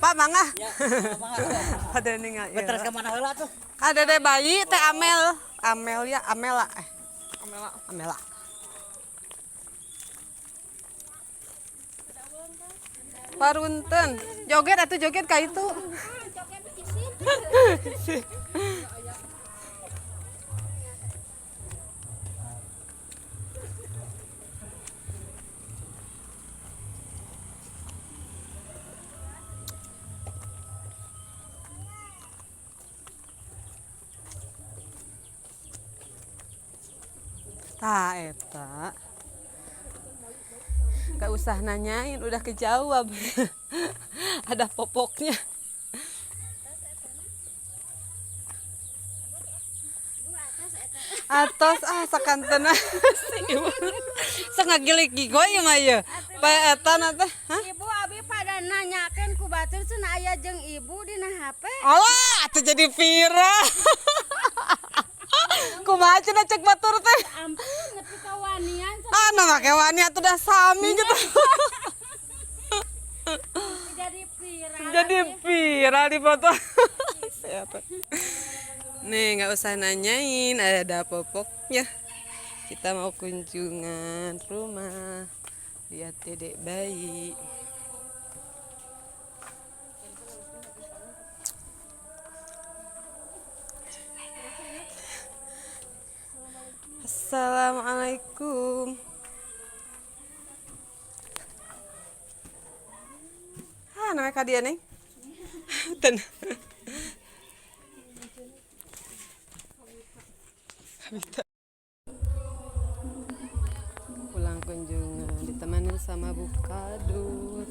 Pak mangga. Pada ningal. Terus ke mana heula tuh? Ada deh bayi teh Amel. Amel ya, Amela. Amela. Amela. Parunten. Joget atuh joget ka itu. Tah eta. Gak usah nanyain, udah kejawab. Ada popoknya. Atos ah sakantena si ibu. Sok ngagilik gigoy mah ieu. Pa eta na teh, hah? Ibu abi pada nanyakeun ku batur cenah aya jeung ibu dina HP. Alah, atuh jadi viral. Kumaha cenah cek batur teh? Ampun nepi ka wanian Ah, nah make wani atuh dah sami gitu. jadi viral. Jadi viral di foto. Siapa? Nih, nggak usah nanyain, ada popoknya. Kita mau kunjungan rumah. Lihat dedek bayi. Assalamualaikum. Ah, namanya Kadia nih. Ten. Habita. Pulang kunjungan ditemanin sama Bu Kadus.